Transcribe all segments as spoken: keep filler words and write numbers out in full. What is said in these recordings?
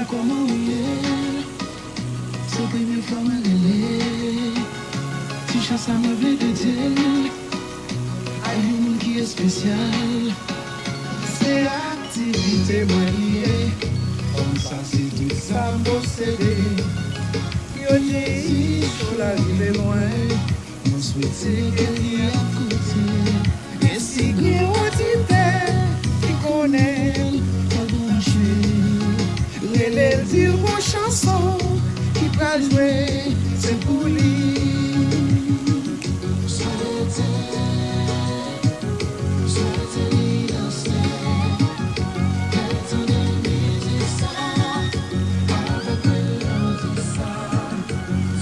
Kòman ou ye? Se premye fwa mwen rele. Ti chan sa mwen vle dedye l a yon moun ki espesyal. Se aktivite mwen li ye. Kòm sa se tout sa m posede. Yo di cho la rive lwen. Mwen swete ke li ap koute. E si gen oditè ki konnen l, fò l branche. Rele l, di l gon chanson ki pral jwe, se pou li. Swete, swete li danse. Kè l tande mizik sa, avèk melodi sa.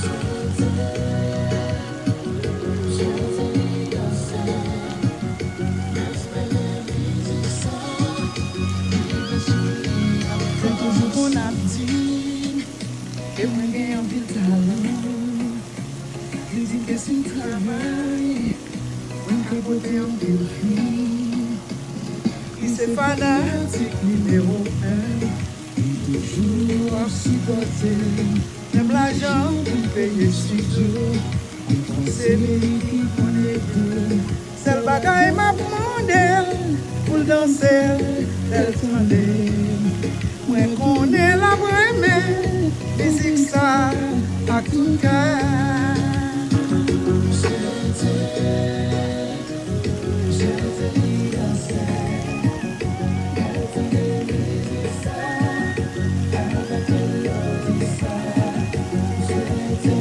Swete, swete li danse. Respè mizik sa. Mwen toujou konn ap di ke mwen gen anpil talan. Li di m ke si m travay, mwen ka pote anpil fwi. Li se fanatik nimewo en. Li toujou ap sipòte m. Menm lajan pou m peye estidyo, mwen panse li ki konn ede m. Sèl bagay m ap mande l, pou l danse l, fè l tande. Mwen konnen l ap renmen mizik sa ak tout kè. Swete, swete li danse. Lè l tande mizik sa, avèk melodi sa. Swete,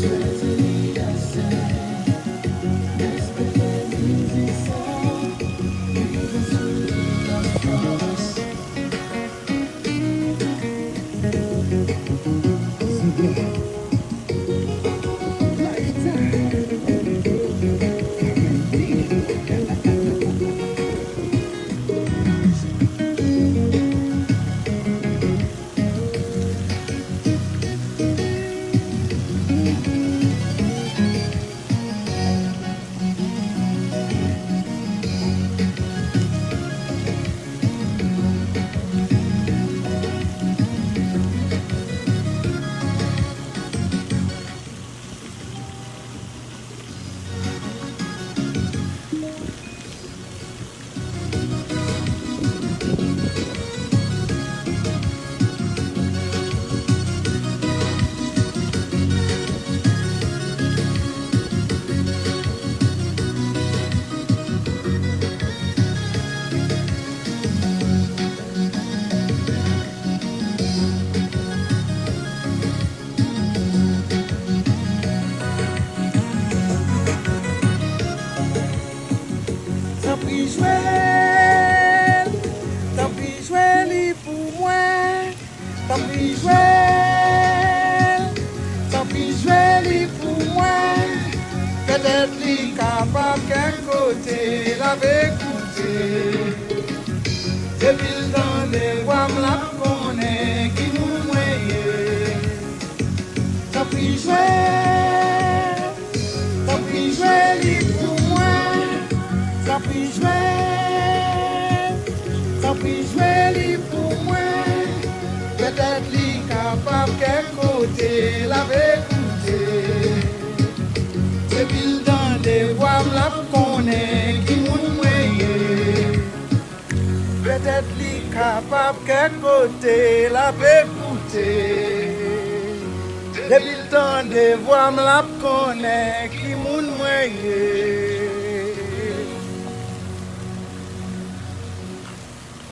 swete li danse. Respè mizik sa. Tanpri jwe l, tanpri jwe li pou mwen. Tanpri jwe l, tanpri jwe li pou mwen. Petèt li kapab kèk kote l ap ekoute. Depi l tande vwa m, l ap konnen ki moun mwen ye. Tanpri jwe, tanpri jwe li pou mwen. Tanpri jwe, tanpri jwe li pou mwen. Petèt li kapab kèk kote l ap ekoute. Depi l tande vwa m, l ap konnen ki moun mwen ye. Petèt li kapab kèk kote l ap ekoute. Depi l tande vwa m, l ap konnen ki moun mwen ye.